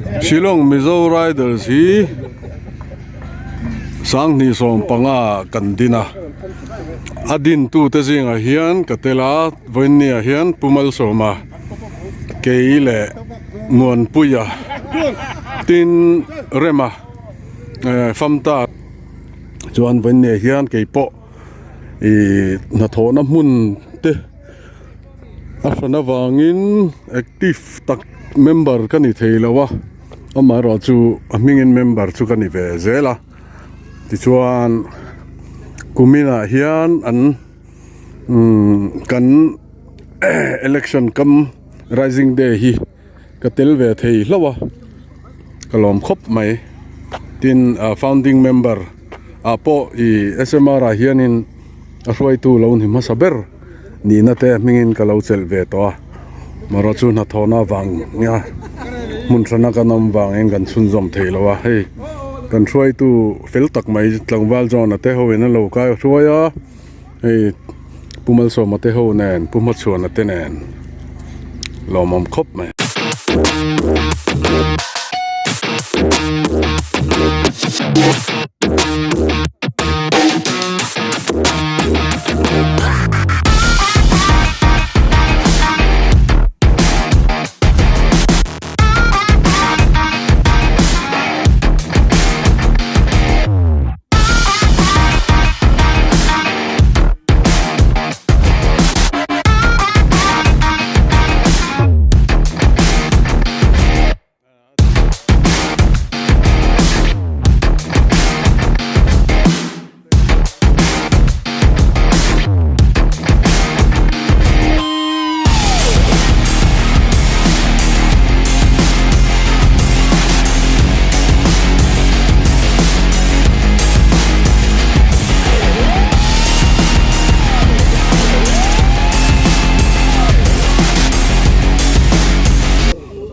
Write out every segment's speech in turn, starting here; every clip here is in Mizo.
Shillong Mizo Riders hi sanghnih sawm panga kan din a a din tu te zingah hian ka tel a vawiinni ah hian Pu Malsawma kei leh Muanpuia tin Rema eh Famta chuan vawiinni ah hian kei pawh ih hnathawhna hmun te. A hran avangin active tak member ka ni thei lo a amaherawh chu a hmingin member chu ka ni ve zel a tichuan kuminah hian an umm kan election kam rising day hi. Ka tel ve thei hlauh a, ka lawm khawp mai. Tin, founding member ah pawh ih SMR ah hianin a hruaitu lo ni hmasa ber nihna te hmingin ka lo chelh ve tawh a. Marawh chu hnathawhna vang nia hmun hrana kan awm vangin kan chhunzawm thei lo a. Hei kan hruaitu fel tak mai tlangval John-a te hoin a lo kai hruai a. Hei Pu Malsawma te ho nen Pu Hmachhuana te nen lawmawm khawp mai.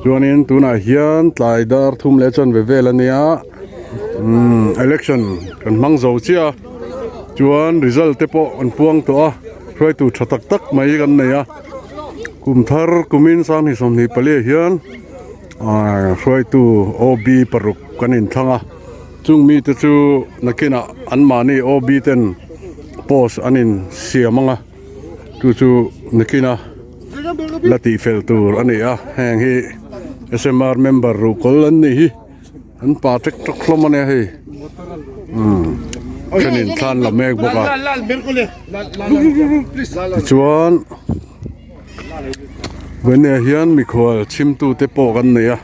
Chuanin tunah hian tlai dar thum leh chuan ve vel a nia umm election kan hmang zo chiah a chuan result te pawh an puang tawh a hruaitu tha tak tak mai kan nei a kum thar kumin sanghnih 24 ah hian ahh hruaitu OB paruk kan inthlang a chung mite chu nakinah anmahni OB ten post an insiam ang a chu chu nakina la tih fel tur a ni a heng hi SMR member ruhkawl an nih hi. An pa tek tek hlawm a nia hei umm thenin thla an la mek bawk a tichuan vawnia hian mikhual chhimtu te pawh kan nei a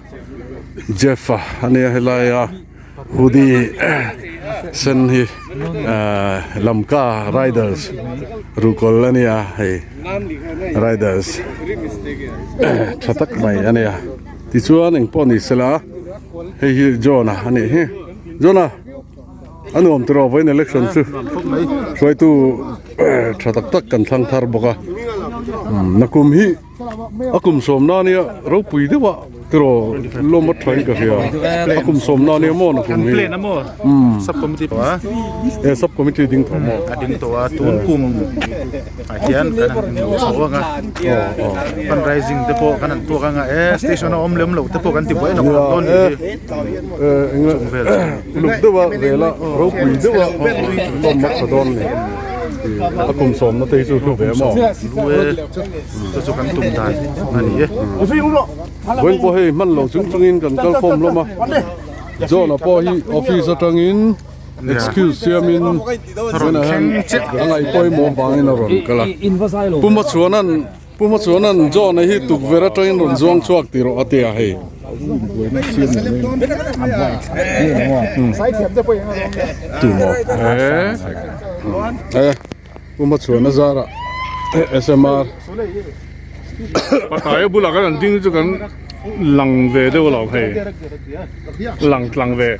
Jeff a ania helai a hoodie sen hi ahh Lamka riders ruhkawl ania hei riders tha tak mai ania. Tichuan engpawh ni sela hei hi John-a a nih hi John-a a nuam tiraw vawiin election chu hruaitu tha tak tak kan thlang thar bawk a nakum hi a kum sawmna nia ropui deuh a tiraw lawm a thain ka hria a kum sawmna nia maw nakum hi sub committee tawh a e sub committee ding tawh maw a ding tawh a tun kum ah hian kan han inlo chho ang a fundraising te pawh kan han tuak ang a e station a awm lem loh te pawh kan ti buai nawk nawk dawn nih hi chung vel uluk deuh a vel a ropui deuh a lawm mak tha dawn ni a kum sawmna te hi chu hlu ve maw hlu e chu chu kan tum dan a ni e vawiin pawh hei hman lo chung chungin kan kal khawm hlawm a John-a pawh hi office atangin Excuse siamin tunah hian a ngaih pawimawh vangin a rawn kal a. Pu Hmachhuana'n Pu Hmachhuana'n John-a hi tukverh atangin rawn zuang chhuak tih rawh a ti a hei. Tu maw? E Pu Hmachhuana zarah SMR. Pataya bulah kan an ding chu kan lang ve deuh lo hei lang tlang ve.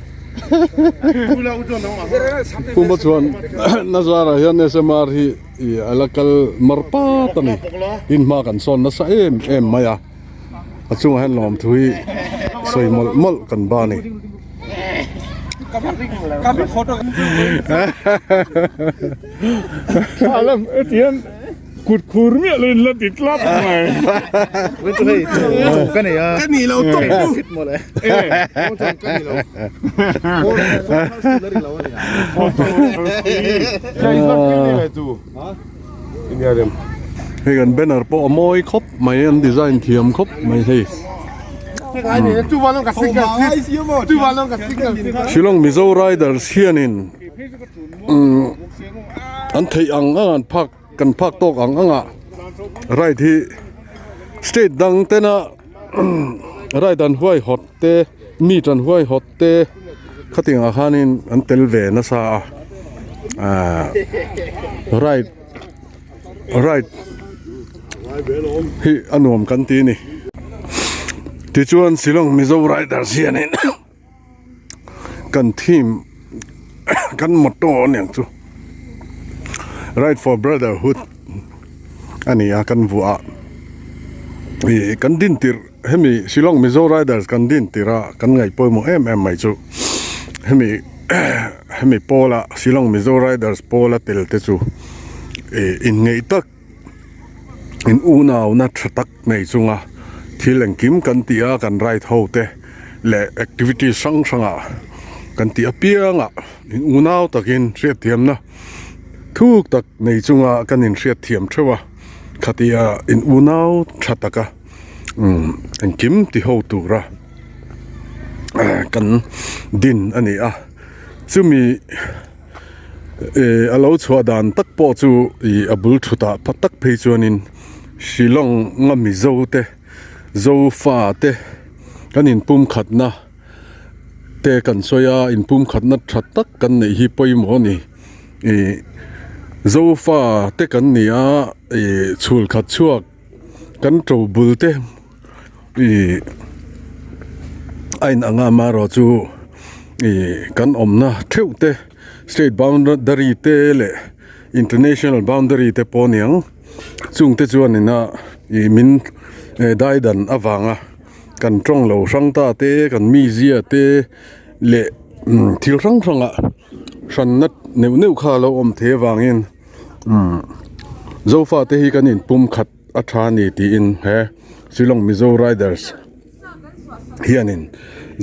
Puma chuan Nazara hian SMR hi a la kal mar pat a ni in hma kan sawn nasa em em mai a a chungah hian lawmthu hi sawi mawlh mawlh kan ba a ni. Kut khur miah lo in la ti tlat mai. Chu hei chu ka nei a. Ka ni lo tawp tu. Fit mawle. Ka ni lo. Hei kan banner pawh a mawi khawp mai an design thiam khawp mai hei. Shillong Mizo Riders hianin umm an theih ang ang an phak kan phak tawk ang anga ride hi state dang tena ride an huaihawt te meet an huaihawt te khatiang ah khanin an tel ve nasa a ahh ride ride hi a nuam kan ti a ni tichuan Shillong Mizo Riders hianin. Kan theme kan motto aniang chu Ride for Brotherhood a ni a kan vuah a ih kan din tirh hemi Shillong Mizo Riders kan din tirh a kan ngaih pawimawh em em mai chu hemi hemi pawla Shillong Mizo Riders pawla tel te chu ih inngeih tak. In unauna tha tak nei chunga thil engkim kan tih a kan ride ho te leh activities hrang hrang ah kan tih apiang ah in unau takin hriatthiamna thuk tak nei chunga kan inhriatthiam theuh a khatia in unau tha taka umm engkim ti ho tura kan din a ni a chumi. Ehh a lo chhuah dan tak pawh chu ih a bul thutah pha tak phei chuanin Shillong a Mizo te Zofa te kan inpumkhatna te kan sawi a inpumkhatna tha tak kan neih hi pawimawh a ni ih Zofa te kan ni a ih chhul khat chhuak kan to bul te. Ih a in ang a amaherawh chu ih kan awmna theuh te state boundary te leh international boundary te pawh a ni ang chung te chuan ina ih min daidan avanga kan tawng lo hrang ta te kan mizia te leh thil hrang hrang ah hranna neuh neuh kha a lo awm thei avangin umm zofa te hi kan inpum khat. A tha a ni tiin he Shillong Mizo Riders hianin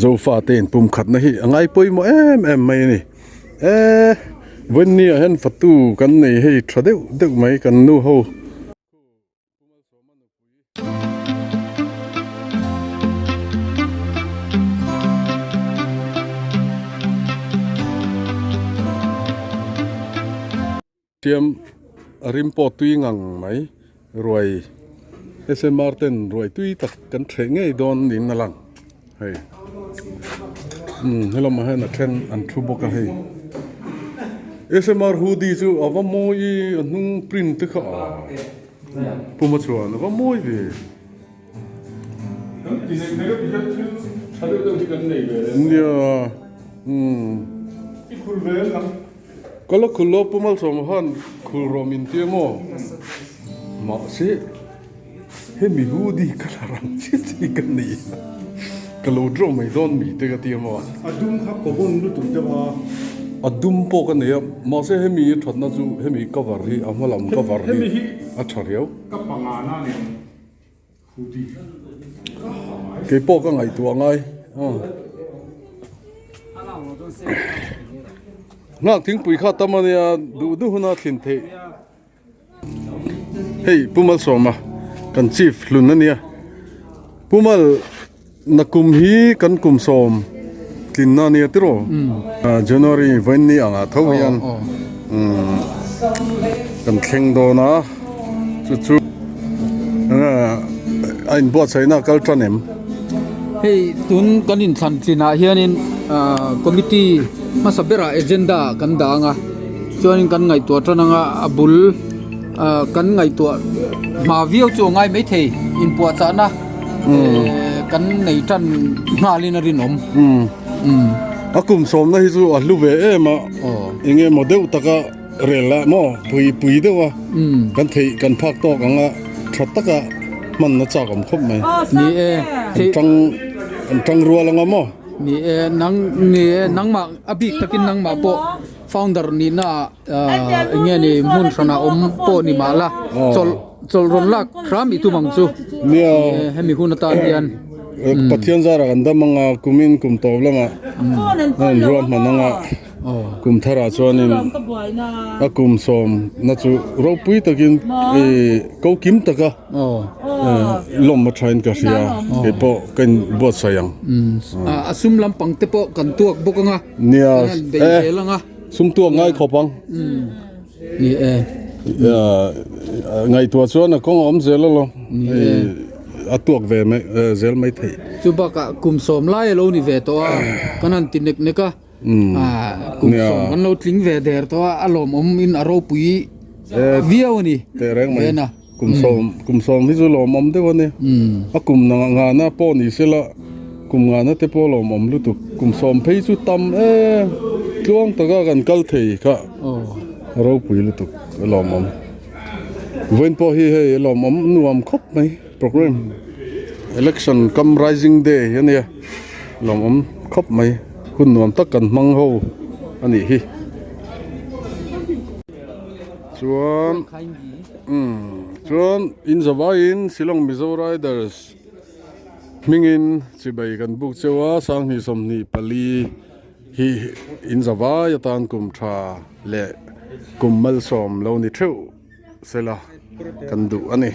Zofate inpumkhatna hi a ngai pawimawh em em mai a ni. Eee vawiinni ah hian fatu kan nei hei tha deuh deuh mai kan nu ho. Siam a rim pawh tui ngang mai ruai SMR ten ruai tui tak kan ṭheh ngei dawn niin a lang hei umm helamah hian a then an thu bawk a hei SMR hoodie chu a va mawi a hnung print te kha puma chuan a va mawi ve. Nia umm Ka la khul lo Pu Malsawma khan khul rawh min tia maw? Mahse hemi hoodie ka la rang chiah chiah ka nei a, ka lo draw mai dawn mi te ka tia maw? A dum kha common lutuk deuh a. A dum pawh ka nei a, mahse hemi thatna chu hemi cover hi a hma lam cover hi a tha riau. Ka pangana nen hoodie. Kei pawh ka ngaihtuah ngai. Nghak thingpui kha tam ania duh duh huna thlin theih. Hei Pu Malsawma kan chief hlun ania. Pu Mal nakum hi kan kum sawm tlinna ania tiraw? January vawiinni angah tho hian kan thleng dawn a chu chu a inbuatsaihna a kal tan em? Hei tun kan inthlan tlinah hianin committee hmasa berah agenda kan dah ang a chuanin kan ngaihtuah tan anga a bul kan ngaihtuah hma viau chu a ngai maithei inpuahchahna kan nei tan nghalin a rinawm. A kum sawmna hi chu a hlu ve em a eng emaw deuh taka rel a maw pui pui deuh a kan theih kan phak tawk ang a tha taka hmanna chak awm khawp mai. Ni e. An tang an tang rual anga maw. Ni e nang ni e nangmah a bik takin nangmah pawh. founder nihna ah eng nge ni hmun hranah awm pawh ni mah la chawlh chawlh rawn lak hram i tum ang chu hemi hun atan hian. Pathian zarah kan dam anga kumin kum tawp lamah an ruahman anga kum tharah chuanin a kum sawmna chu ropui takin ko kim taka Lawm a thain ka hria, kei pawh ka in buatsaih ang. A sum lampang te pawh kan tuak bawk anga, Nia, kan han bei zel anga. Sum tuak ngai khawp ang. Ni e. Ngaihtuah chuan a kawng a awm zel alawm. Ni e. A tuak ve mai zel mai theih. Chu bakah kum sawm lai a lo ni ve tawh a, kan han ti nek nek a. Kum sawm kan lo tling ve der tawh a, a lawmawm in a ropui viau a ni. Teh reng mai. Kum sawm kum sawm hi chu lawmawm deuh a ni. A kum ngana pawh ni sela kum ngana te pawh lawmawm lutuk. Kum sawm phei chu tam em tluang taka kan kal thei kha a ropui lutuk a lawmawm. Vawiin pawh hi hei a lawmawm nuam khawp mai program election cum rising day hi a nia lawmawm khawp mai hun nuam tak kan hmang ho a nih hi. Chuan umm chuan in zavaiin Shillong Mizo Riders hmingin chibai kan buk cheu a sanghnih 24 hi in zavai atan kum tha leh kum malsawm lo ni theuh sela kan duh a ni.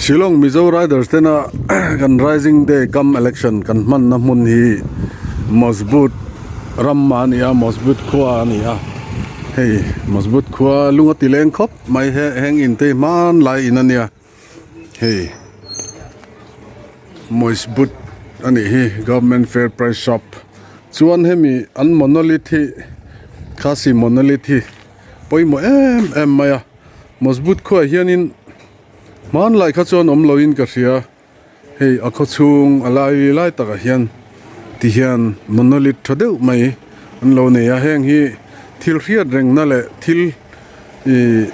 Shillong Mizo Riders tena kan Rising Day cum Election kan hmanna hmun hi Mosbut ram a ni a, Mosbut khua a ni a, hei Mosbut khua lung a ti leng khawp mai he heng in te hi hmanlai in a nia hei Mosbut a nih hi Government Fair Price Shop chuan hemi an monolith hi Khasi monolith hi pawimawh em em mai a. Masbut khuaah hianin hmanlai kha chuan awm loin ka hria hei a khaw chhung a lai lai takah hian ti hian monolith tha deuh mai an lo nei a heng hi thil hriat rengna leh thil ih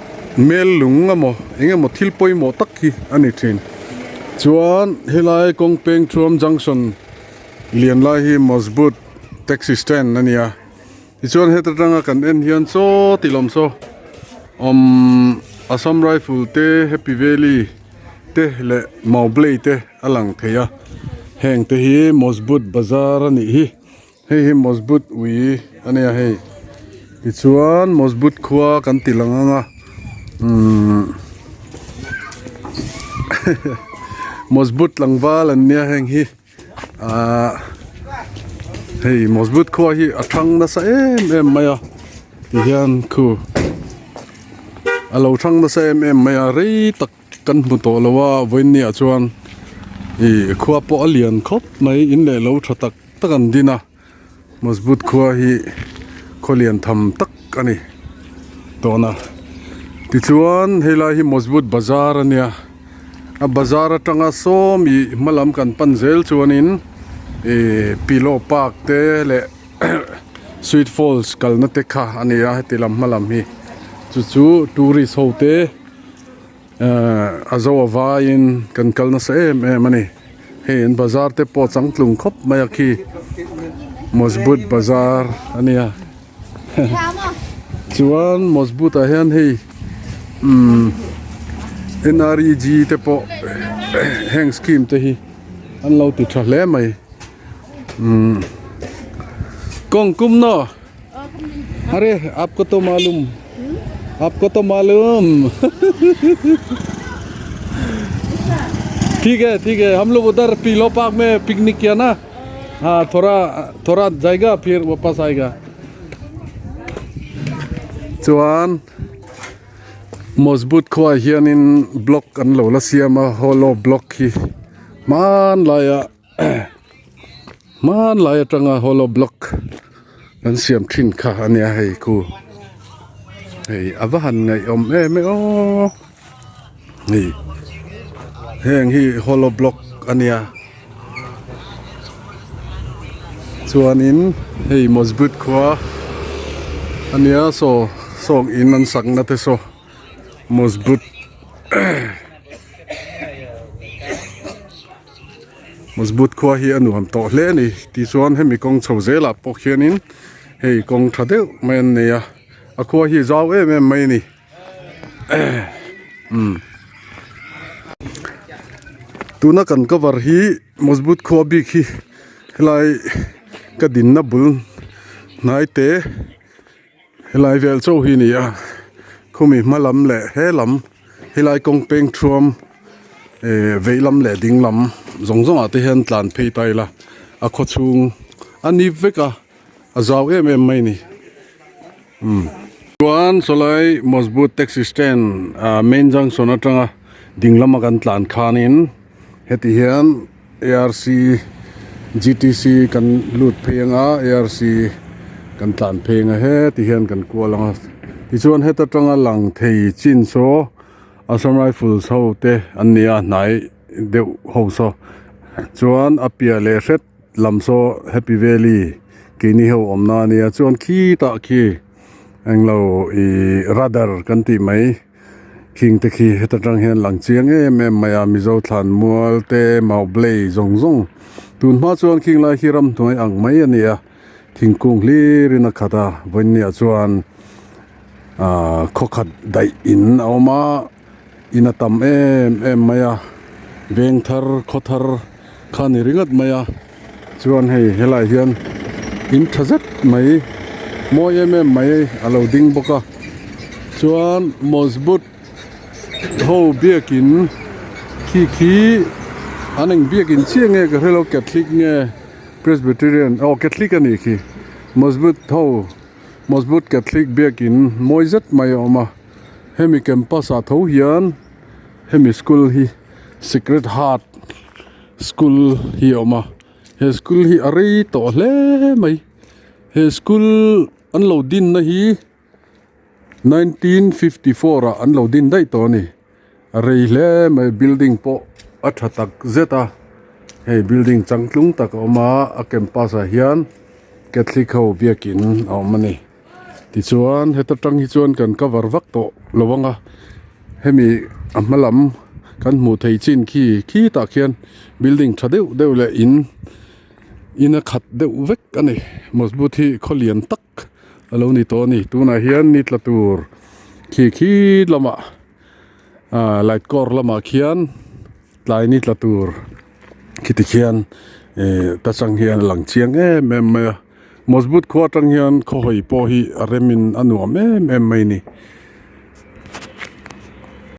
mel lung emaw eng emaw thil pawimawh tak hi a ni thin chuan helai kawng peng thuam junction lian lai hi Masbut taxi stand a ni a. Tichuan heta tanga kan en hian chaw tih lawm saw umm Assam Rifle te Happy Valley te leh Mawblei te a lang thei a heng te hi Mosbut bazar a nih hi hei hi Mosbut ui a nia hei tichuan Mosbut khua kan ti lang ang a umm Mosbut tlangval an nia heng hi. Ahh hei Mosbut khua hi a thang nasa em em mai a ti hian khu a lo thang nasa em em mai a rei tak kan hmu tawh lo a vawiin ah chuan ih khua pawh a lian khawp mai in leh lo tha tak tak an din a Mosbut khua hi khaw lian tham tak a ni tawn a tichuan helai hi Mosbut bazar a nia a bazar atanga sawm ih hma lam kan pan zel chuanin ih pillow park te leh sweet falls kalna te kha a ni a heti lam hma lam hi chu chu tourist ho te. Ehh a zo a vaiin kan kal nasa em em a ni hei an bazar te pawh changtlung khawp mai a khi Mosbut bazar a nia chuan Mosbut ah hian hei umm N R E G te pawh heng scheme te hi an lo ti tha hle mai umm kawng kum naw. Arey aapko toh malum aapko toh malum ठीक है ठीक है हम लोग उधर पीलो पार्क में पिकनिक किया ना हाँ थोड़ा थोड़ा जाएगा फिर वापस आएगा chuan Mosbut khuaah hianin block an lo la siam a hollow block hi hmanlaiah Hmanlai atanga hollow block an siam thin kha a nia hei khu hei a va han ngaihawm em e aw hei heng hi hollow block a nia chuanin hei masjid khua a nia saw sawng in an sakna te saw masjid. Masbut khua hi a nuam tawh hle a ni tichuan hemi kawng chho zelah pawh khianin. Hei kawng tha deuh mai an nei a, a khua hi zau em em mai a ni. Umm tuna kan cover hi Mawzbut khua bik hi helai ka dinna bul hnai te helai vel chauh hi a ni a khumi hma lam leh he lam helai kawng peng thuam eh vei lam leh ding lam zawng zawng ah te hian tlan phei ta ila a khaw chhung a ni vek a a zau em em mai a ni. Umm chuan sawlai Mawzbut taxi stand ah main junction atanga ding lama kan tlan khanin heti hian arc gtc kan lut phei anga arc kan tlan phei anga heti hian kan kual anga tichuan heta tanga lang thei chin saw Assam Rifles ho te an ni a hnai deuh ho saw chuan a piah leh hret. Lam saw Happy Valley keini ho awmna a nia chuan khitah khi englo ih radar kan tih mai khing te khi heta tang hian lang chiang em em mai a Mizo thlan mual te Maublei zawng zawng tun hma chuan khing lai khi ramhnuai ang mai a ni a thingkung hlir in a khat a vawinia chuan ah khawkhat daih in a awm a. In a tam em em mai a veng thar khaw thar kha ni ringawt mai a chuan hei helaiah hian in tha zet mai mawi em em mai a lo ding bawk a chuan mawzbut ho biakin khi khi an eng biakin chiah nge ka hrelo catholic nge presbyterian aw catholic a nih khi mawzbut ho mawzbut catholic biakin mawi zet mai a awm a. Hemi campus ah tho hian hemi school hi Secret Heart school hi a awm a he school hi a rei tawh hle mai he school an lo din na hi 1954 ah an lo din daih tawh a ni a rei hle mai building pawh a tha tak zet a hei building changtlung tak a awm a a campus ah hian Catholic ho biakin a awm a ni. Tichuan heta tang hi chuan kan cover vak tawh lo ang a hemi a hma lam kan hmuh theih chin khi khitah khian building tha deuh deuh leh in in a khat deuh vek a ni Mawzbut hi khaw lian tak a lo ni tawh a ni tunah hian ni tla tur khi khi lamah ah light kawr lamah khian tlai ni tla tur khiti khian eh ta chang hian a lang chiang em em mai a. Mawzbut khua atang hian khawhawi pawh hi a remin a nuam em em mai a ni.